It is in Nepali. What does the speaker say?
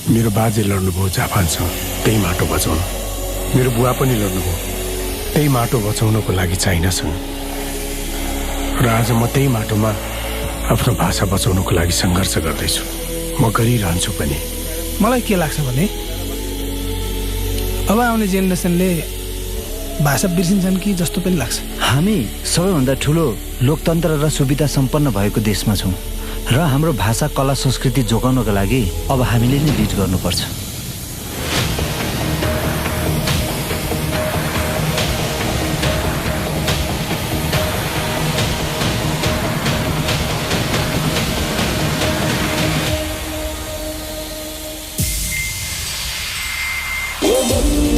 मेरो बाजे लड्नुभयो जापानसँग त्यही माटो बचाउन। मेरो बुवा पनि लड्नुभयो त्यही माटो बचाउनको लागि चाइनासँग। र आज म त्यही माटोमा आफ्नो भाषा बचाउनको लागि सङ्घर्ष गर्दैछु। म गरिरहन्छु पनि। मलाई के लाग्छ भने अब आउने जेनेरेसनले भाषा बिर्सिन्छन् कि जस्तो पनि लाग्छ। हामी सबैभन्दा ठुलो लोकतन्त्र र सुविधा सम्पन्न भएको देशमा छौँ र हाम्रो भाषा कला संस्कृति जोगाउनको लागि अब हामीले नै लिड गर्नुपर्छ। Oh,